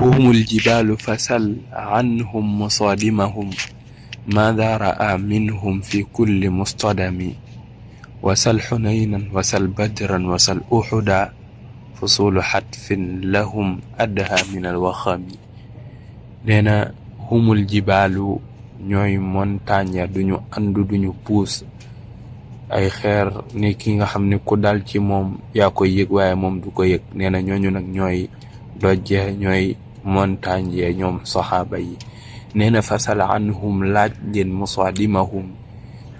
هم الجبال فسل عنهم مصادمهم ماذا رأى منهم في كل مصطدم وسل حنينا وسل بدرا وسل أحدا فصول حتف لهم أدهى من الوخم neena humul jibaalu ñooy montagne duñu andu duñu puus ay xeer ni ki nga xam ne ku dal ci moom yaa koy yëg waaye moom du ko yëg neena ñooñu nag ñooy dojje ñooy montagne ñoom saxaaba yi neena fasal anhum laaj leen musadimahum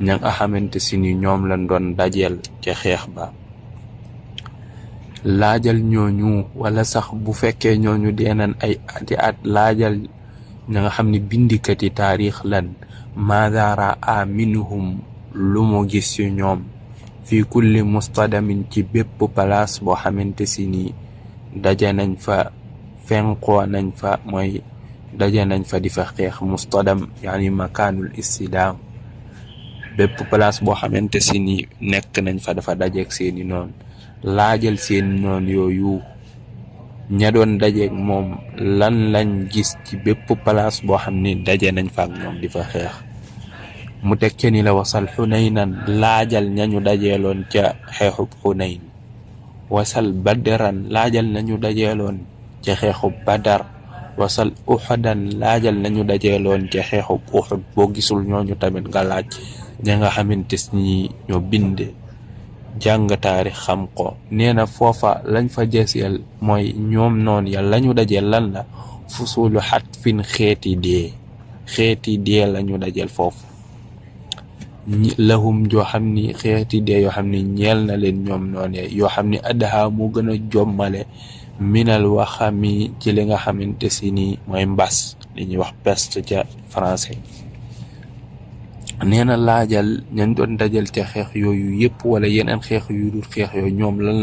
ña nga xamante si ni ñoom lañ doon dajeel ca xeex ba laajal ñooñu wala sax bu fekkee ñooñu deenan ay ati at laajal ña nga xam ne bindikat yi taarix lan maada raa minhum lu mu gis ci ñoom fi kulli mustadamin ci bépp palaas boo xamante si ni daje nañ fa fenqoo nañ fa mooy daje nañ fa di fa xeex mustadam yaani makaanul istidaam bépp place boo xamante si ni nekk nañ fa dafa dajeeg seeni noon laajal seen noon yooyu ña doon dajeeg moom lan lañ gis ci bépp place boo xam ni daje nañ fa ak ñoom di fa xeex mu teg ca ni la wasal xunaynan laajal ñañu dajeeloon ca xeexub xunayn wasal badran laajal nañu dajeeloon ca xeexub badar wasal uxudan laajal nañu dajeeloon ca xeexub uxud boo gisul ñooñu tamit nga laaj ña nga xamante ni ñoo binde jàng taarix xam ko nee na foofa lañ fa jeeseel mooy ñoom noonu ya lañu dajeel lan la fusulu xatfin xeeti dee lañu dajeel foofu lahum joo xam ni xeeti dee yoo xam ni ñeel na leen ñoom noonu ya yoo xam ni addaha moo gën a jommale minal waxami ci li nga xamante si ni mooy mbas li ñuy wax peste ca français nee na laajal ñañ doon dajal ca xeex yooyu yëpp wala yeneen xeex yu dul xeex yooyu ñoom lan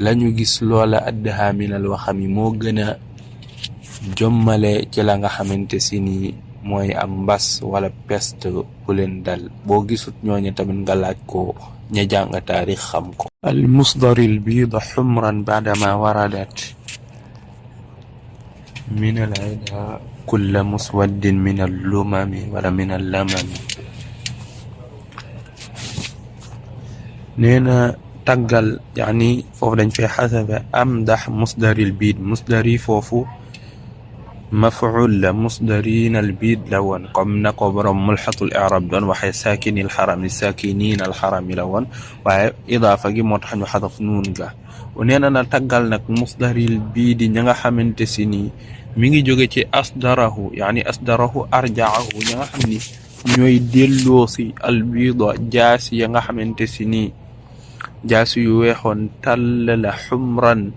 lañu gis loola addaha minal waxami moo gën a jommale ci la nga xamante si ni mooy am mbas wala peste bu leen dal boo gisut ñooñu tamit nga laaj ko ña jàng taarix xam ko al musdaril biida xumran baadama waradat min al ida kulla muswaddin min al lumami wala min al lamami nee na taggal yaani foofu dañ fay xasabe amdax musdaril biid musdari foofu maf'ul la musdarin al biid la woon comme na ko borom mulxatul i'rab doon waxee saakini al xaram li saakiniin al xaram la woon waaye idaafa gi moo tax ñu xadaf nuun ga nee na taggal nag musdaril biidi ña nga xamante si ni mi ngi jóge ci asdarahu yaani asdarahu arjaahu ña nga xam ni ñooy delloo si albiida jaasi ya nga xamante si ni jaasi yu weexoon tàll la xumran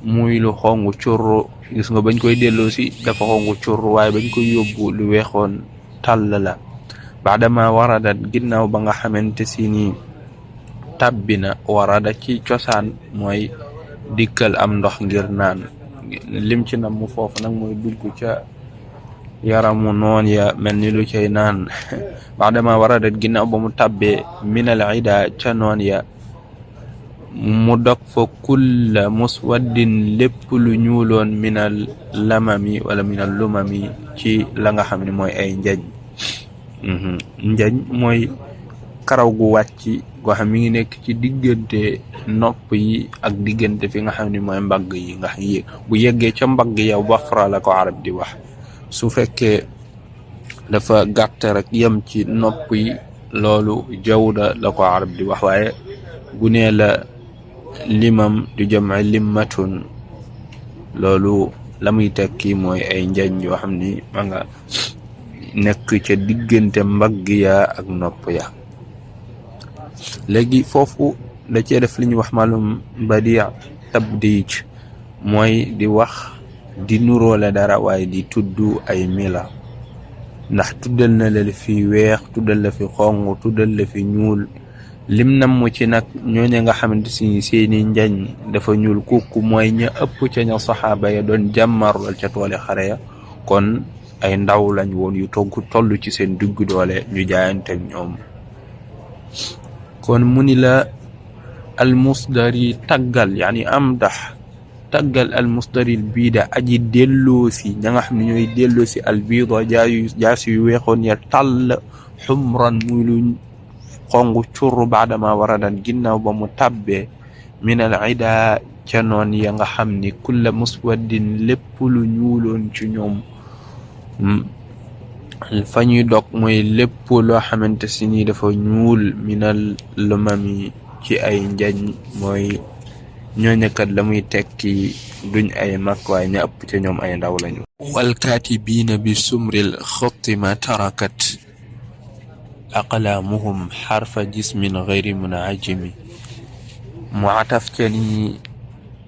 muy lu xongu curru gis nga bañ koy delloo si dafa xongu curru waaye bañ koy yóbbu lu weexoon tàll la baadama waradat ginnaaw ba nga xamante si ni tabbina warada ci cosaan mooy dikkal am ndox ngir naan lim ci nam mu foofu nag mooy dugg ca yaramu noon ya mel ni lu cay naan baadama waradat ginnaaw ba mu tabbee minal ida ca noon ya mu dog fa kulla muswaddin lépp lu ñuuloon minal lamami wala minal lumami ci la nga xam ne mooy ay njañ mooy karaw gu wàcc goo xam mi ngi nekk ci diggante nopp yi ak diggante fi nga xam ne mooy mbagg yi nga xam bu yeggee ca mbagg yow bafra la ko arab di wax su fekkee dafa gàtt rek yem ci nopp yi loolu jawda la ko arab di wax waaye bu nee la limam du jam'i limmatun loolu la muy tekki mooy ay njañ yoo xam ni ma nga nekk ca diggante mbagg ya ak nopp ya léegi foofu da cee def li ñuy wax maalum badia tabdij mooy di wax di nuróole dara waaye di tudd ay mila ndax tuddal na la fi weex tuddal la fi xong tuddal la fi ñuul lim nam mu ci nag ñooñu nga xamante si seeni njañ dafa ñuul kukku mooy ña ëpp ca ña saxaaba ya doon jàmmarlool ca tooli xare ya kon ay ndaw lañ woon yu toll ci seen dugg doole ñu jaayante ñoom kon mu ni la almusdari taggal yaani amdax taggal al musdaril biida aji delloosi ña nga xam ne ñooy delloosi al biida jaasi yu weexoon ya tàll xumran muy lu xongu curru baadama waradan ginnaaw ba mu tabbee min al ida ca noon ya nga xam ni kulla muswaddin lépp lu ñuuloon ci ñoom fa ñuy dog mooy lépp loo xamante si ni dafa ñuul minal lumami ci ay njañ mooy ñooñakat la muy tekki duñ ay mag waaye ña ëpp ca ñoom ay ndaw lañu. walkaatibiina bi sumril xotti ma tarakat aqlaamuhum xarfa jismin gayri munajimi mu ataf ca ni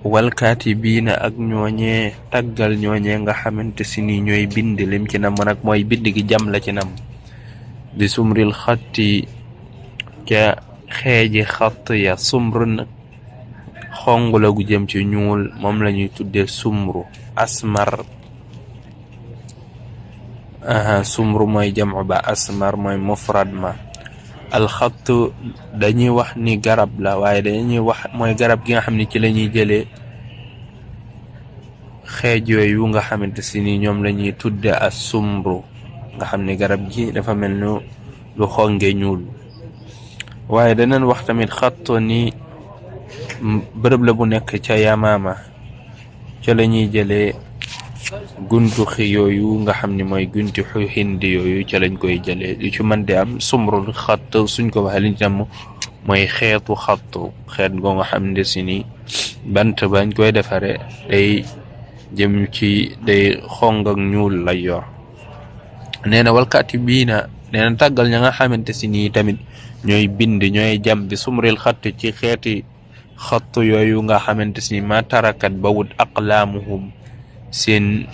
walkaatibiina ak ñooñee taggal ñooñee nga xamante si ni ñooy bind lim ci nam nag mooy bind gi jam la ci nam bi sumril xatti ca xeeji xatt ya sumr nag xongu la gu jëm ci ñuul moom la ñuy tuddee sumru asmar sumru mooy jamcu ba asmar mooy mufrad ma alxatt dañuy wax ni garab la waaye dañuy wax mooy garab gi nga xam ne ci la ñuy jëlee xeej yooyu nga xamante si ni ñoom la ñuy tudde as sumru nga xam ne garab gi dafa mel ni lu xonge ñuul waaye danañ wax tamit xatto ni bërëb la bu nekk ca Yamaama ca la ñuy jëlee guntu xi yooyu nga xam ne mooy gunti xu hindi yooyu ca lañ koy jëlee li ci mën di am sumrul xatt suñ ko waxee liñ tam mooy xeetu xattu xeet goo nga xam ne si ni bant bañ koy defare day jëm ci day xong ak ñuul lay yor nee na walkaatibiina nee na tàggal ña nga xamante si nii tamit ñooy bind ñooy jam bi sumril xatt ci xeeti xattu yooyu nga xamante si ma tarakat ba wut aqlaamuhum seen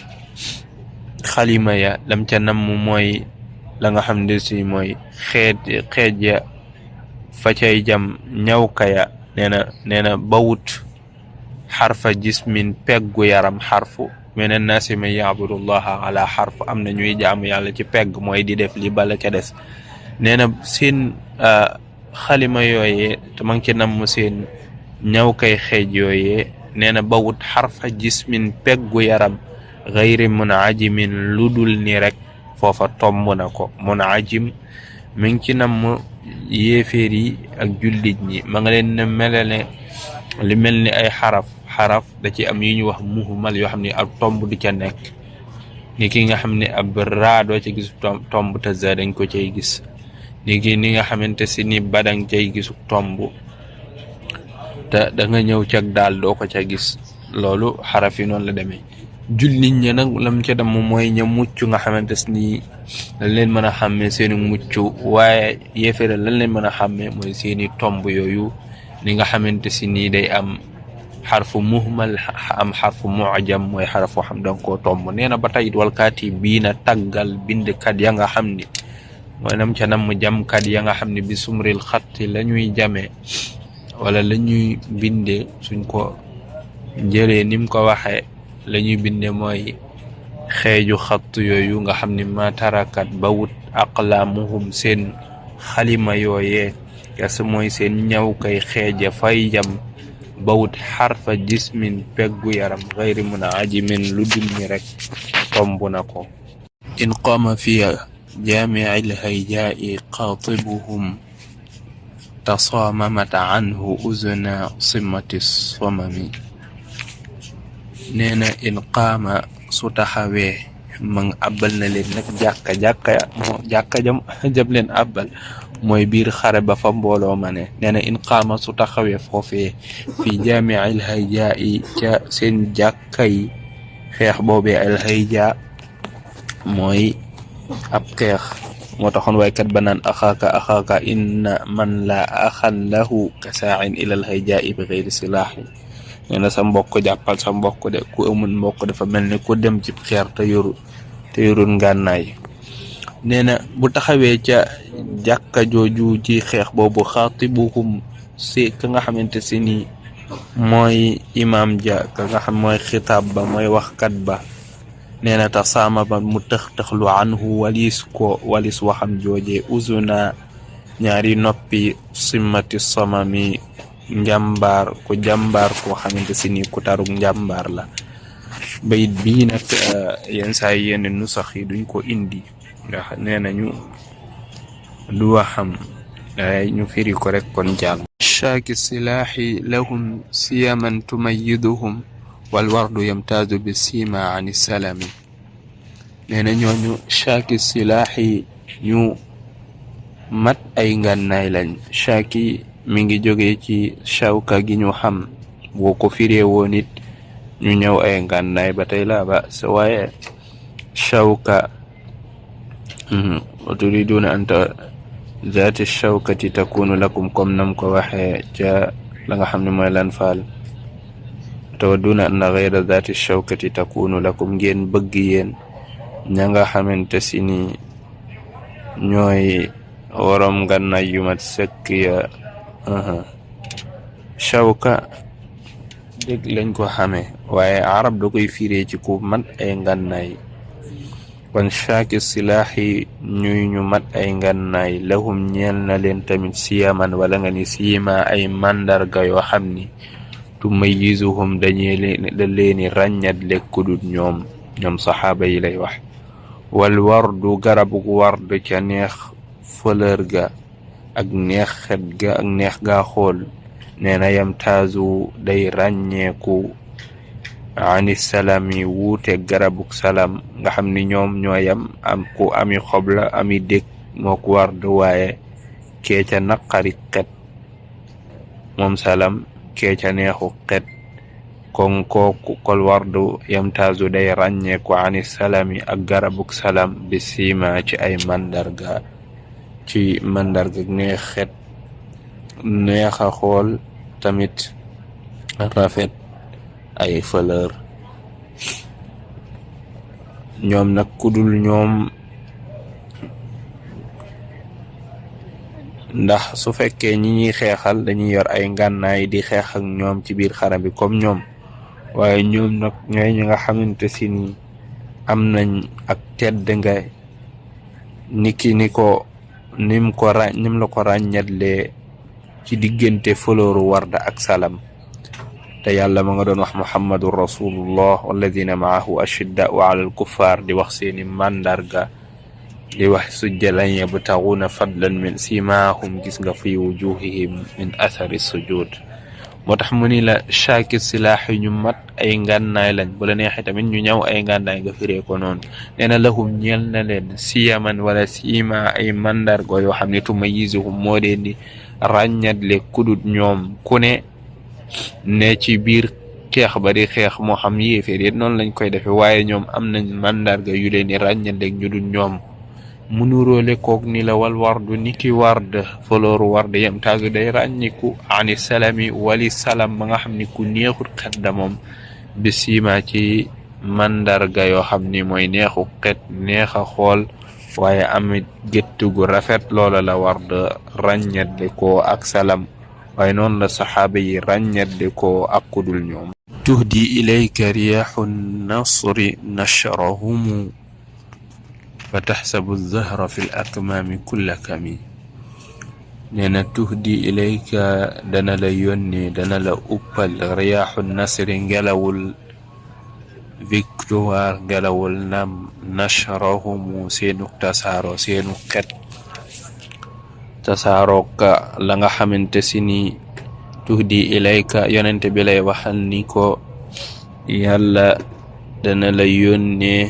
xalima ya lam ca namm mooy la nga xam ne si mooy xeej ya fa cay jam ñawka ya nee na bawut xarfa jismin peggu yaram xarfu menen naasi man yaabudullaha ala xarf am na ñuy jaamu yàlla ci pegg mooy di def li bala ca des nee na seen xalima yooyee te ma ngi ci namm seen ñawkay xeej yooyee nee na bawut xarfa jismin peggu yaram gayri munajimin lu dul ni rek foofa tomb na ko munajim mi ngi ci namm yéeféer yi ak jullit ñi ma nga leen ne melale li mel ni ay xaraf da ci am yu ñu wax muhmal yoo xam ne ab tomb du ca nekk ni ki nga xam ne ab raa doo ca gis tomb te za dañ ko cay gis ni ki ni nga xamante si ni badang cay gisu tomb te da nga ñëw cag daal doo ko ca gis loolu xaraf yi noonu la demee jullit ñi nag lam ca dem mooy ña mucc nga xamante ni lañ leen mën a xàmmee seeni mucc waaye yéefere lañ leen mën a xàmmee mooy seeni tomb yooyu ni nga xamante si nii day am xarfu muhmal am xarfu mu'jam mooy xaraf boo xam danga koo tomb nee na ba tey walkaatibiina taggal bindkat ya nga xam ni mooy nam ca nam jamkat ya nga xam ne bi sumril xatti la ñuy jamee wala la ñuy binde suñ ko jëlee ni mu ko waxee la ñuy binde mooy xeeju xatt yooyu nga xam ne ma tarakat ba wut aqlaamuhum seen xalima yooyee kas mooy seen ñaw kay xeeja fay jam ba wut xarfa jismin peggu yaram gayri munajimin lu dul ni rek tomb na ko in qaama fi jaami'il hayjaa'i qaatibuhum tasaamamat anhu uzna simmati somami nee na in qaama su taxawee ma nga abbal na leen nag jàkka jam leen abbal mooy biir xare ba fa mbooloo ma ne nee na in qaama su taxawee foofee fi jaami'il hayjaa'i ca seen jàkka yi xeex boobee al hayja mooy ab xeex moo taxoon waykat ba naan axaaka inna man la axan lahu ka saa'in ilal hayjaa'i bi ghayri silaahi nee na sa mbokk jàppal sa mbokk de ku amul mbokk dafa mel ni ku dem ci xeer te yorul ngànnaay nee na bu taxawee ca jàkka jooju ci xeex boobu xaatibuhum si ka nga xamante si ni mooy imaam ja ka nga xam mooy xitaab ba mooy waxkat ba nee na tax saama ba mu tëx-tëxlu anhu walis waxam jooje uzuna ñaari noppi simmati samami njàmbaar ku jàmbaar koo xamante si ni ku taruk njàmbaar la. bayit bii nag yenn saa yi yenn nu sax yi duñ ko indi ndax nee nañu du waxam ñu firi ko rek kon jàll. shaaki silaaxi lahum siyaman tumayiduhum wal wardu yamtaazu bi sima ani salami. nee na ñooñu shaaki silaaxi ñu mat ay ngànnaay lañ. shaaki mi ngi jóge ci shawka gi ñu xam, boo ko firee woon it ñu ñëw ay ngànnaay ba tey la ba sa waaye shawka turiduna anta zaati shawkati takunu lakum comme nam ko waxee ca la nga xam ne mooy lan faal tawadduna anna ghayra zaati shawkati takunu lakum, ngeen bëgg yéen ña nga xamante si ni ñooy warom ngànnaay yu mat sëkk ya. shawka dégg lañ ko xamee waaye arab da koy firee ci ku mat ay ngànnaay. kon shaaki silaaxi ñuy ñu mat ay ngànnaay lahum ñeel na leen tamit siyaman wala nga ni siima ay màndarga yoo xam ni tumayyizuhum da leeni ràññat lekkudut ñoom saxaaba yi lay wax. wal wardu garabug ward ca neex fleur ga ak neex xet ga ak neex gaa xool nee na yamtaazu day ràññeeku ani salami wuute garabuk salam nga xam ni ñoom ñooyam am ku ami xob la ami dég moo ko ward waaye kee ca naqari xet moom salam kee ca neexu xet kon kooku kol wardu yamtaazu day ràññeeku ani salami ak garabuk salam bi siima ci ay mandarga neex xet neex a xool tamit rafet ay fleur. ñoom nag kudul ñoom ndax su fekkee ñi ñuy xeexal dañuy yor ay ngànnaay di xeex ak ñoom ci biir xare bi comme ñoom, waaye ñoom nag ñooy ñi nga xamante si ni am nañ ak tedd nga niki nim la ko ràññatlee ci diggante flooru warda ak salam. te yàlla ma nga doon wax muhammadun rasulullah walladina maahu ashiddaau ala alkuffar di wax seeni màndarga di wax sujjalan yabtaxuuna fadlan min simahum, gis nga fi wujuhihim min athari sujud. moo tax mu ni la shaaki silaax ñu mat ay ngànnaay lañ. bu la neexee tamit ñu ñëw ay ngànnaay nga firee ko noonu. nee na lahum ñeel na leen siyaman wala siima ay mandarga yoo xam ne tumayyizuhum moo leen di ràññatle kudut ñoom ku ne ci biir xeex ba di xeex moo xam yéeféer yi noonu lañ koy defe waaye ñoom am nañ mandarga yu leen di ràññatle ñu dul ñoom. mu nuróole koog ni la wal wardu ni ki ward flooru ward yam taasu day ràññiku ani salami wali salam ba nga xam ni ku neexut xet da moom bisima ci mandarga yoo xam ni mooy neexu xet neex a xool waaye amit gétt gu rafet loola la ward ràññatle ko ak salam waaye noonu la saxaaba yi ràññatle ko ak kudul ñoom. tuhdi ilayka riyaaxu nasri nashrahumu fa taxsabu zahra fi l akmaami kulla kami. nee na tuhdi ilayka dana la yónni dana la uppal riyaaxu nasri ngelawul victoire ngelawul nam nashrahumu seenu tasaaro seenu xet tasaaro ka la nga xamante si ni tuhdi ilayka yonente bi lay waxal ni ko yàlla dana la yónnee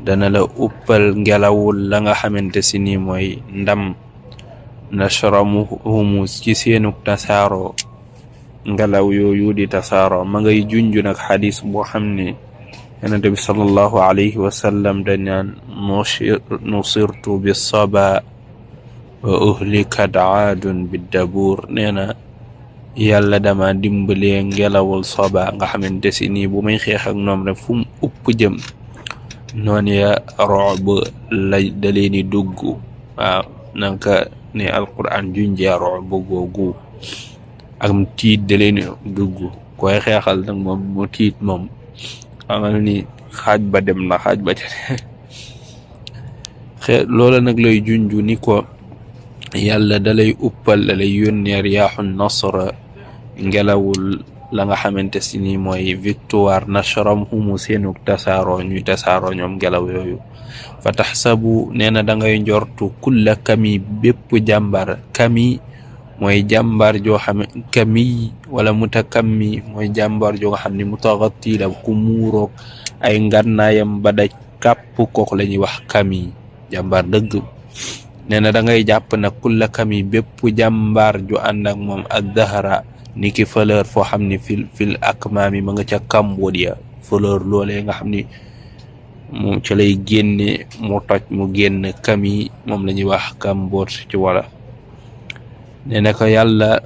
dana la uppal ngelawul la nga xamante si ni mooy ndam nashramuhumu ci seenu tasaaro ngelaw yooyu di tasaaro. ma ngay junju nag xadis boo xam ne yonente bi sallallahu alayhi wa sallam dañaan nusirtu bi saba wa uhlikat aadun bi dabuur. nee na yàlla dama dimbalee ngelawul saba nga xamante si ni bu may xeex ak ñoom rek fu mu upp jëm noon ya roob la da leeni dugg. waaw nanka ne alquran junjee roob googu ak tiit da leeni dugg. koy xeexal nag moom mu tiit moom xamal ni xaaj ba dem na xaaj ba loola nag lay junju ni ko yàlla dalay uppal dalay yónnee riyaaxu nasr ngelawul la nga xamante si ni mooy victoire nashram humu seenuk tasaaroo ñuy tasaaroo ñoom ngelaw yooyu fa taxsabu nee na da ngay njortu kulla kami bépp jàmbar kami mooy jàmbar joo xam kami wala mutakammi mooy jàmbar joo nga xam ne mutaxatti la ku muuroog ay ngànnaayam ba daj kàpp kook la ñuy wax kami jàmbar dëgg nee na da ngay jàpp nag kulla kami bépp jàmbar ju ànd ak moom ak dahara ni ki fleur foo xam ni fil akmaami ma nga ca Cambodia fleur loolee nga xam ni moom ca lay génne mu toj mu génn kami moom la ñuy wax Cambodge ci wala nee na ko yàlla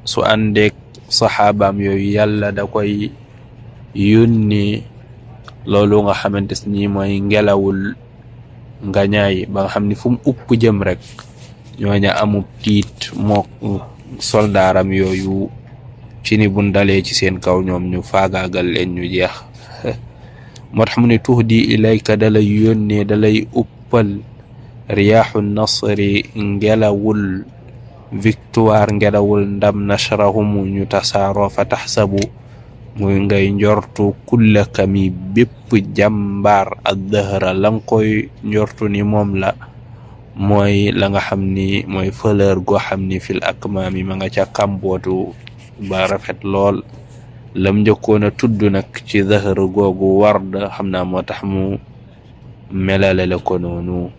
su àndeek saxaabaam yooyu yàlla da koy yónni loolu nga xamante ni mooy ngelawul ngañaay ba nga xam ni fu mu upp jëm rek ñooña amub tiit moo soldaaram yooyu ci ni buñ dalee ci seen kaw ñoom ñu faagaagal leen ñu jeex moo tax mu ne tuhdi ilayka dalay yónnee dalay uppal riyaaxu nasri ngelawul victoire ngelawul ndam nashrahumu ñu tasaaroo fa taxsabu muy ngay njortu kulla kami bépp jàmbaar ak dëhëra la nga koy njortu ni moom la mooy la nga xam ni mooy fleur goo xam ni fil akmaam yi ma nga ca kambootu ba rafet lool lam njëkkoon a tudd nag ci dëhër googu ward xam naa moo tax mu melale la ko noonu